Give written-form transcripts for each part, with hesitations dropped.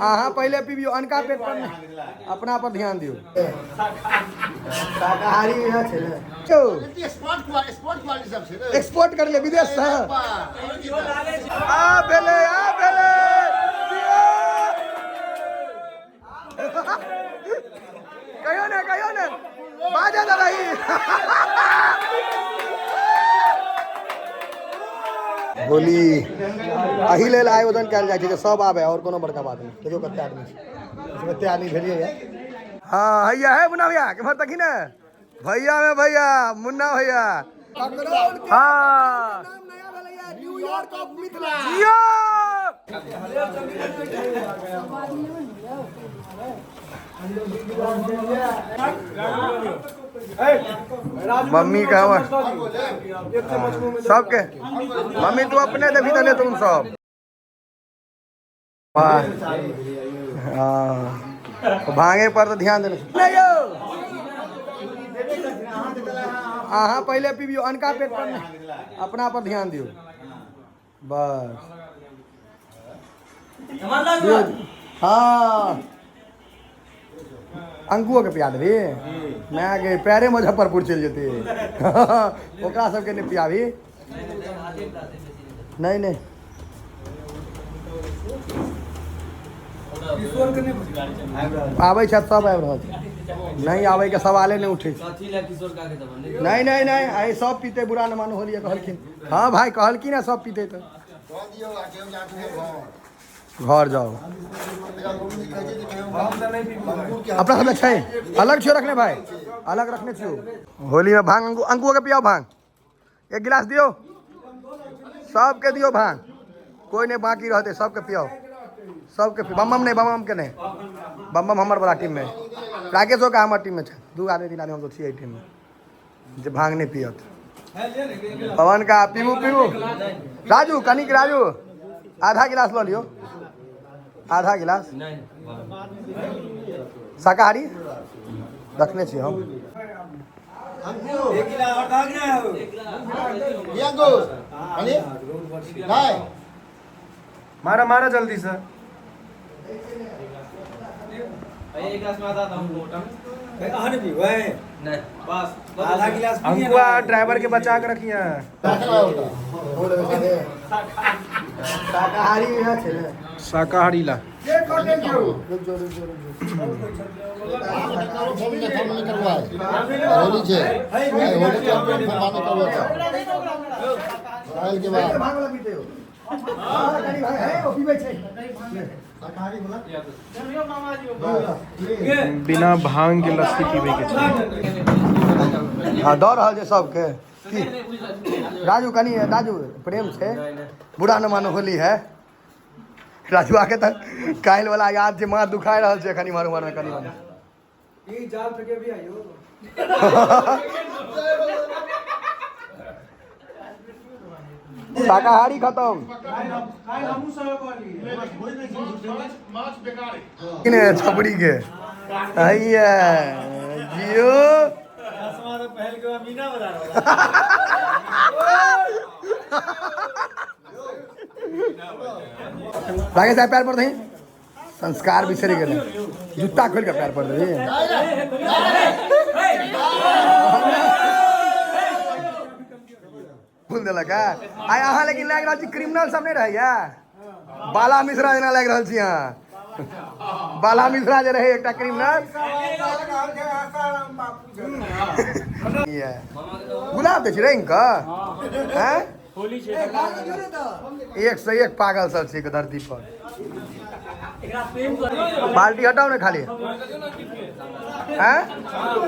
अहाँ पहिले पीबियौ, अनका पेट पर नहि, अपना पर ध्यान दियौ। शाकाहारी यहाँ छै ने। एक्सपोर्ट कर ले विदेश से। आ भेलै, आ भेलै। कहियो ने, कहियो ने, बाजे तऽ रही। होली एहि लेल आयोजन कयल जाइ छै जे सब आबै, आओर कोनो बड़का बात नहि। देखियौ कते आदमी छै, कते आदमी भेलियै। हँ, हैया है मुन्ना भैया, केम्हर तकी ने भैया में भैया मुन्ना भैया। हाँ, New York of Mithila. Jio. Mummy का हमर सबके मम्मी, तू अपने देखी तने तुम सब। हाँ, भांगे पर तो ध्यान देने नहीं यौ। अहाँ पहिले पीबियौ, अनका पेट पर नहि, अपना पर ध्यान दियौ बस। दियौ। हाँ, अंकुओ के पिया देबी? माय गे, पैरे मुजफ्फरपुर चलि जेतै। ओकरा सबके नहि पियाबी। नहि नहि, आबै छथि सब, आबि रहल छै। नहि आबै के सवाले नहि उठै छै। नहीं नहीं नहीं, आइ सब पीते, बुरा न मानो, होलियै कहलखिन। हाँ भाई, कहलखिन है सब पीते तऽ घर जाओ। अपना सब छै अलग छियो रखने भाई, अलग रखने छियो। होली में भांग। अंकु, अंकुओ के पियाओ भांग, एक गिलास दियो। सबके दियो भांग, कोई नहीं बाकी रहते, सबके पियाओ, सबके। बम बम नहीं, बम बम के नहीं, बम बम हमर वाला टीम में, राकेशो का हमर टीम में छै। दू आदमी, तीन आदमी हम सब छियै टीम में जे भांग नहीं पियत। पवन का पीबू, पीबू। राजू, कनिक राजू, आधा गिलास लऽ लियौ, आधा गिलास। शाकाहारी रखने छी हम। मारा मारा जल्दी से। अंकुआ, ड्राइवर के बचा के रखिए। शाकाहारी यहाँ छै ने। शाकाहारी ला। रुक जो, रुक जो, रुक जो। होली छै, होली के फोन करवा छै काल्हि के बाद। भांग वाला पीते हो? हाँ, कनि भांग है, ओ पीबै छै। बिना भांग के लस्सी पीबै के छै। हाँ, दऽ रहल छै सबके। की राजू, कनि राजू, प्रेम छै, बुरा न मानो, होली है। राजू आके तऽ काल्हि वाला याद छै, माथ दुखाइ रहल छै एखन इम्हर उम्हर मे कनि मनि। ई जाल फेंके भी आइयो। शाकाहारी खत्म ने छपरी के हैया जियो। पहल के बाद मीना बजा रहा। राकेश साहब, पैर पर दही। संस्कार बिसरि गेलै, जूता खोलि कऽ पैर पर दही। फूल देलक है आइ अहाँ। लेकिन लागि रहल छी क्रिमिनल सब नहि रहैया, बाला मिश्रा जेना लागि रहल छी अहाँ। बाला मिश्रा जे रहै एकटा क्रिमिनल। गुलाब दै छी रंग कऽ हैं। एक से एक पागल सब छै धरती पर। बाल्टी हटाओ ने खाली। हैं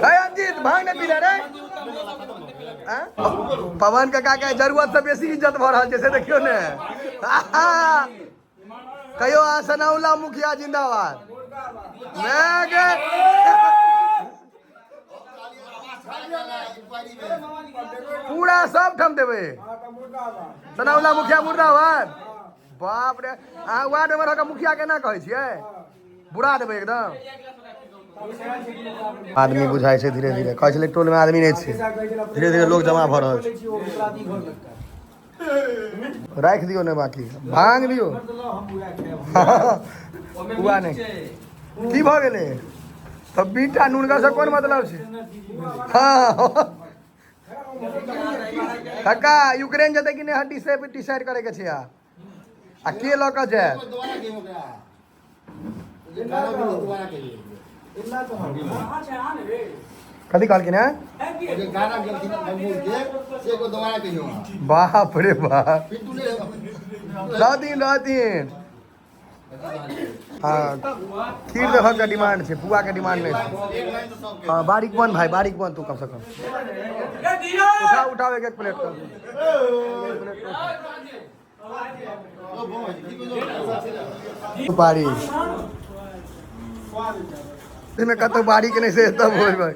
हे अंजित, भांग नहीं पीले रे? हैं? पवन काका के जरूरत से बेसी इज्जत भऽ रहल छै, से देखियौ ने। कहियो आ सनाउला मुखिया जिंदाबाद। मैं के पूरा सब ठाम देबै, सनाउला मुखिया मुर्दाबाद। बाप रे, अहाँ वार्ड मेंबर होके मुखिया केना कहै छियै? बुरा देबै एकदम। आदमी बुझाइ छै धीरे धीरे। कहै छलै टोलमे आदमी नहि छै, धीरे धीरे लोग जमा भऽ रहल छै। राखि दियौ ने, बाकी भांग दियौ। पुआ नहि की भऽ गेलै तऽ बीटा नुनगर से कोन मतलब छै हँ काका यूक्रेन जेतै कि नहि हड्डी से डिसाइड करैके छै आ आ के लऽ कऽ जायत कथी कहलखिन हैं बाप रे बाप रहथिन रहथिन हाँ खीर देखक के डिमांड छै पुआ के डिमांड नहि छै हाँ बारीक बन भाई बारीक बन तू कम से कम उठा उठाओ एक एक प्लेट का सुपारी एहिमे कतौ बारी के नहि से तब भोज भाई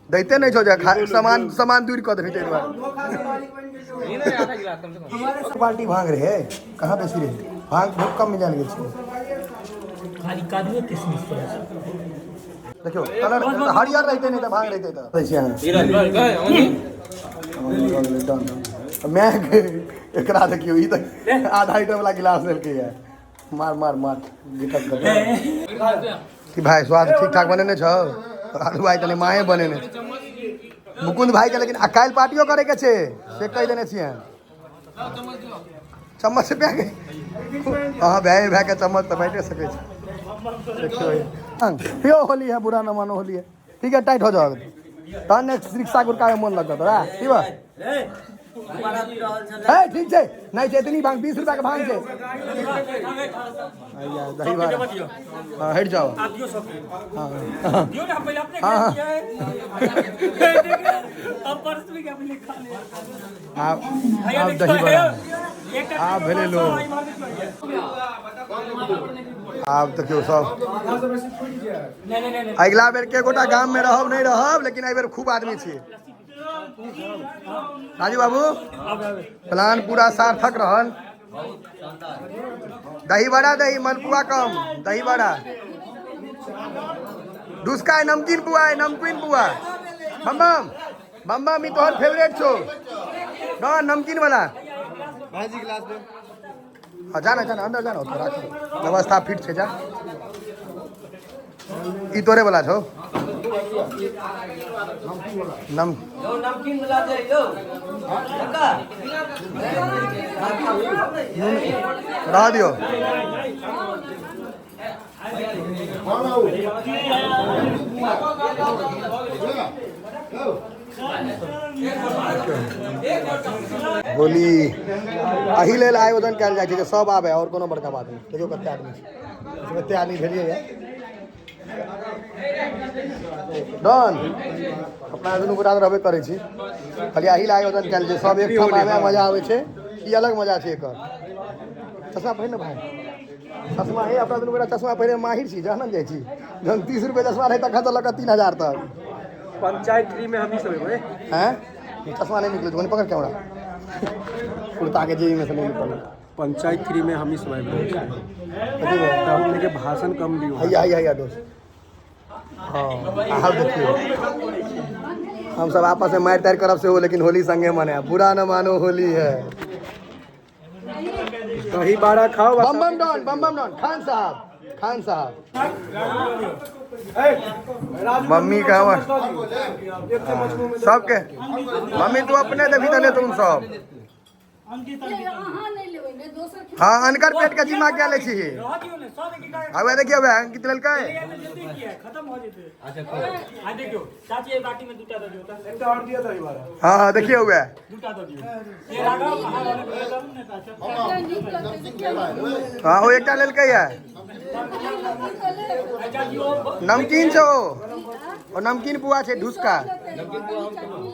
दैते नहि छौ जे सामान सामान दूर कऽ देबही ताहि दुआरे बाल्टी भांग रहे कहाँ बेसी रहे भांग बहुत कम मिलायल गेल छै खाली काजुए किशमिश पड़ै छै। देखियौ कलर हरियर रहितै नहि तऽ भांग रहितै तऽ दै छियै अहाँ माय एकरा देखियौ ई तऽ आधा लीटर वाला गिलास देलकै ये मार मार मार गिटक कर कि भाई स्वाद ठीक ठाक बनेने छौ आलू भाई तनी माये बनेने छै मुकुंद भाई के लेकिन आ काल्हि पार्टियो करे के छै से कहि देने छियै चम्मच से प्या के हाँ भाई भाई के चम्मच तऽ बाँटे सकै छै देखियौ यो होली है बुरा न मानो होली है ठीक है टाइट हो जाओ तहन नेक्स्ट रिक्शा गुड़का में मन लगत तोरा ठीक बा है ठीक छै नहीं छै इतनी भांग 20 रुपया के भांग छै हैया दही बड़ा हाँ हट जाओ आप दियो सबके हाँ हाँ दियो ना हम पहले अपने हाँ, खा लिया अब पर्स में क्या पहले खा लिया आप भैया आप देखो दही बड़ा एक आप भेलै लोग आब देखियौ सब नहीं नहीं नहीं अगिला बेर के गोटा गाम में रहब नहीं रहब लेकिन एहि बेर खूब आदमी छी राजू बाबू प्लान पूरा सार्थक रहल दही बड़ा दही मलपुआ कम दही बड़ा डुस्का है नमकीन पुआ है नमकीन पुआ बम बम बम बम ई तोहर फेवरेट छौ न नमकीन वाला हाँ जाना जाना अंदर जाना ओतऽ राख व्यवस्था फिट छै जा ई तोरे वाला छौ नम रह दियौ होली एहि लेल आयोजन कयल जाइ छै जे सब आबै आओर कोनो बड़का बात नहि देखियौ कते आदमी छै कते आदमी भेलियै डन अपना दुनू गोटा तऽ रहबे करै छी खाली एहि लेल आयोजन कयल छै सब एकठाम आबै मजा आबै छै ई अलग मजा छै एकर चश्मा पहिर ने भाय चश्मा हे अपना दुनू गोटा चश्मा पहिरे माहिर छी जहन जाइ छी जहन 30 रुपये चश्मा रहै तखन तऽ लऽ कऽ 3000 तक पंचायत थ्री में हम ही सब एबै हैं चश्मा नहीं निकले तो पकड़ कैमरा कुर्ता के जेबी में से नहीं निकल पंचायत थ्री में हम ही सब आबि रहल छी कथी भेल? तऽ अपने के भाषण कम दियौ हैया हैया हैया दोस्त हाँ आब देखियौ हम सब आपस में मारि तारि करब सेहो लेकिन होली संगे मनायब बुरा न मानो होली है दही बाड़ा खाओ बम बम डॉन बम बम डॉन खान साहब खान साहब मम्मी का हमर सबके मम्मी तू अपने देबही तऽ नहि तुम सब अहाँ नहि लेबै ने दोसर हाँ अनकर पेट के जिम्मा क्या लै छी रह दियो ने सब एक एक आबे देखियौ बे अंकित लेलकै जल्दी किया खत्म हो जेते अच्छा आ देखियो चाची एक बाटी में दूटा दऽ दियो तऽ और दिया दही बाड़ा हाँ हाँ देखियौ बे दूटा दऽ दियो ये राघव अहाँ वाला खेबै नीक लगतै तऽ किया नहि हाँ ओ एकटा लेलकै है चाची ओ नमकीन छौ ओ नमकीन पुआ छै ढुसका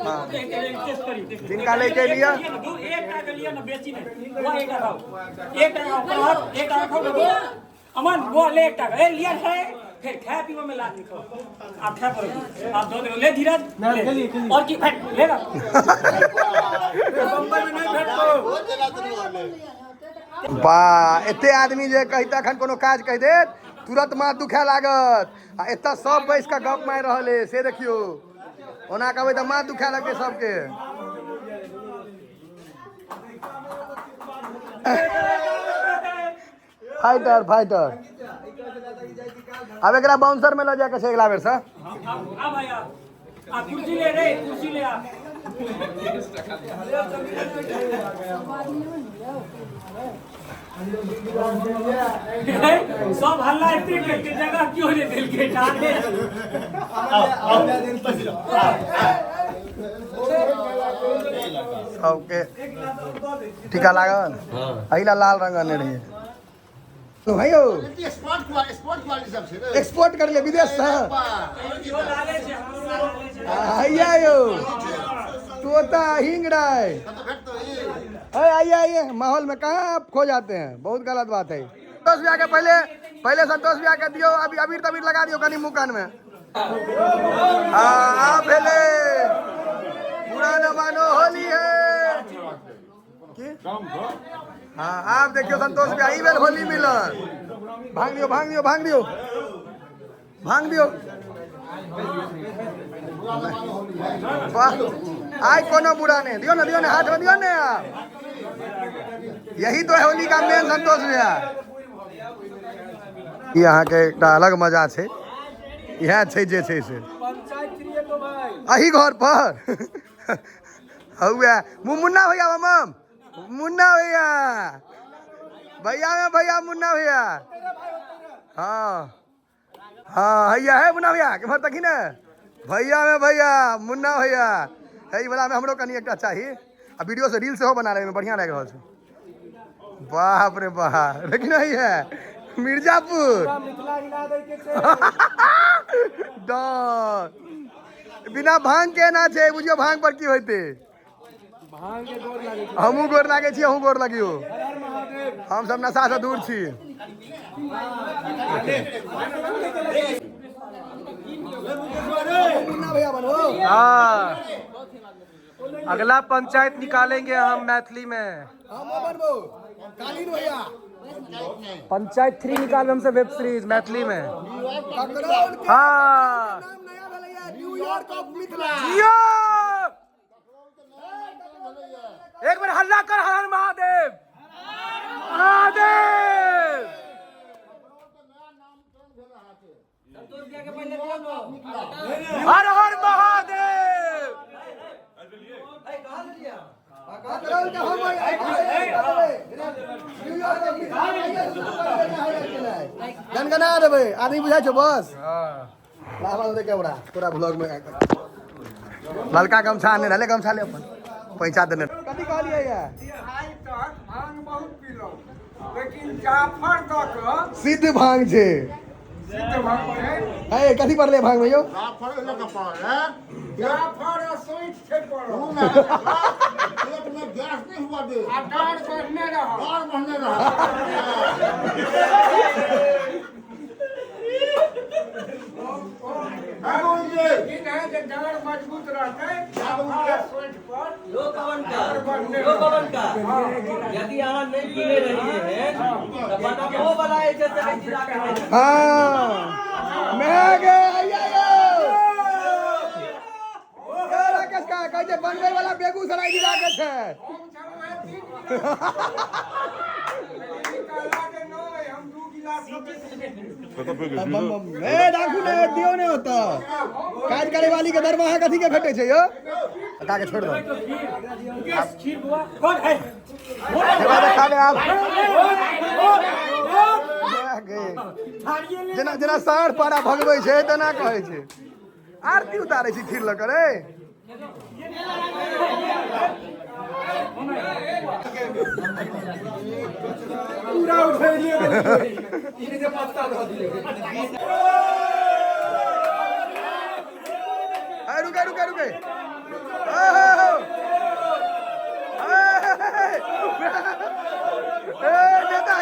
हाँ टेस्ट करियो जिनका लैके लिअ दू एकटा के लिअ ने बेसी नहि वो एकटा खाओ एकटा खाओ एकटा खाओ अमन वो ले एकटा ए लिअ है फिर खाए पीवे में लात नहीं खाओ आप खाए पड़ो आप दो दो ले धीरज ले और की फेंक ले ना बम्बई में नहीं भेटतो बा एते आदमी जे कहिता अखन कोनो काज कहि देत तुरंत माथ दुखाय लागत आ एतऽ सब बैस कऽ गप मारि रहल है से देखियौ ओना कहबै तऽ माथ दुखाय लगतै सबके फाइटर फाइटर। आब एकरा बाउंसर में ल जाके छै अगिला बेर से। आ भाई आ, आ कुर्सी ले रे, कुर्सी ले आ। सब हल्ला एते करके जगह क्यों नहीं देलकै ठाढ़े। सबके टीका लागल एहि ला लाल रंग अनने रहियै तो भाइयो। एक्सपोर्ट क्वालिटी सब छै रे। एक्सपोर्ट कर ले विदेश से। इहो लाले छै, हमरो लाले छै। आइया यो तोता हिंगड़ाय। कतऽ भेटतौ ई? अरे आइए आइए, माहौल में कहाँ आप खो जाते हैं, बहुत गलत बात है। संतोष भैया के पहले पहले संतोष भैया के दियो, अभी अबीर तबीर लगा दियो कनी मुँह कान में। हाँ आ भेले बुरा न मानो होली है की? हाँ आप देखियो संतोष भैया ई बेर होली मिलल। भांग दियो भांग दियो भांग दियो भांग दियो। वाह आज कोनो बुरा नहीं, दियो ना दियो ना हाथ में दियो ना आप। यही तो है होली का मेन संतोष भैया। ई अहाँके एकटा अलग मजा छै, इएह छै जे छै से अही घर पर हौए मुन्ना भैया मम मुन्ना भैया भैया में भैया मुन्ना भैया। हाँ हाँ हैया है मुन्ना भैया केम्हर तकी ने भैया में भैया मुन्ना भैया। है ई वाला में हमरो कनी एकटा चाही आ वीडियो से रील सेहो बना लेबै, बढ़िया लागि रहल छै। बाप रे बाप, लेकिन है मिर्जापुर डर बिना भांग के ना छै, बुझियो भांग पर की होइते। हमहूँ गोर लागै छी, अहूँ गोर लगियो, हम सब नशा से दूर छी। मुन्ना भैया बनबो। हाँ अगला पंचायत निकालेंगे हम मैथिली में। हम बनबो कालीन भैया। पंचायत 3 निकालबे हमसे वेब सीरीज मैथिली में। ककरौल के हाँ नाम नया भेलैया न्यूयॉर्क ऑफ मिथिला। जियो एक बार हल्ला कर हर हर महादेव महादेव। हर हर महादेव। ककरौल के हम न्यूयॉर्क ऑफ मिथिला गनगना देबै, आदमी बुझाइ छौ बस। लावल दे के ओकरा पूरा ब्लॉग में ललका गमछा आने रहले, गमछा ले अपन पैसा देने। कथी कहलियै या? आइ तक भांग बहुत पीलहुँ, लेकिन जाफर दऽ कऽ सिद्ध भांग छै। सिद्ध भांग छै। हे कथी पड़लै भांग में यौ? जाफर ओहि लऽ कऽ पड़ल है। जाफर आ सोंइठ छै पड़ल। तू ने पेट में गैस नहीं हुआ दे, आ डाँड़ बढ़ने रहल। और बढ़ने रहा। ई नहि जे डाँड़ मजबूत रहतै जाफर आ सोंइठ पर। लो पवन का, लो पवन का, यदि अहाँ नहीं पीने रहिए हैं तो बनबो वाला जे छै से एहि जिला के नहि। हाँ मैं गे आइया यौ। ए राकेश का कहै छै बनबै वाला बेगूसराय जिला के छै। हम छलहुँ हेँ 3 गिलास। लेकिन ई कहला जे नहि, हम 2 गिलास सँ बेसी नहि पीबै। ए राखू ने दियौ ने ओतऽ काज करे वाली के दरमाहा कथी के भेटै छै यौ? का के छोड़ दो। मुकेश खीर बुआ कौन है? खा ले आप। जेना जेना साँढ़ पारा भगबै छै तेना कहै छै। आरती उतारै छी खीर लऽ कऽ रे। पूरा उठेलियै ई जे पत्ता धऽ दियै। ए रुके रुके रुके। ए नेता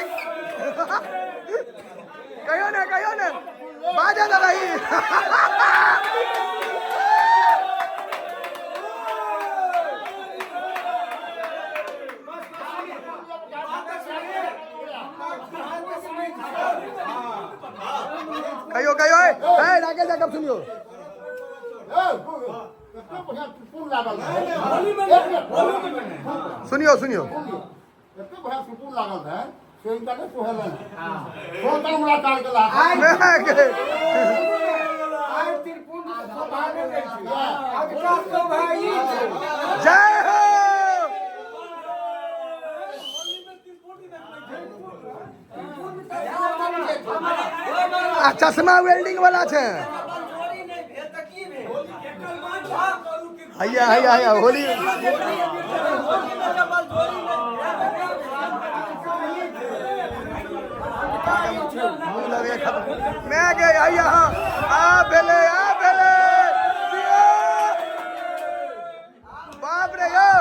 कहियो ने कहियो ने बाजे तऽ रही। कहियो कहियो ए राकेश जा कब सुनियो। एते बढ़िया सुकून लागल रहै। सुनियो सुनियो एते बढ़िया सुकून लागल रहै। से इनका नहीं सोहेलन। सोतल उड़ा काट के ला। मैं के आइ त्रिपुंड शोभा नहि दै छै। अगला शोभा ई छै। जय हो। आ चश्मा वेल्डिंग वाला छै। बलजोरी नहि भेल तऽ की भेल? हैया हैया हैया होली। होलीमे जब बलजोरी नहि मुँह लगे खत्म। मैं के हैया हाँ आ भेलै आ भेलै। जियो। बाप रे यौ,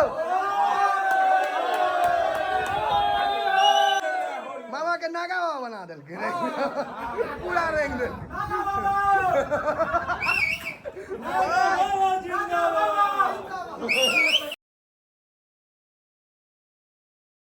मामा के नागा बाबा बना देलकै रे, पूरा रंग देलकै।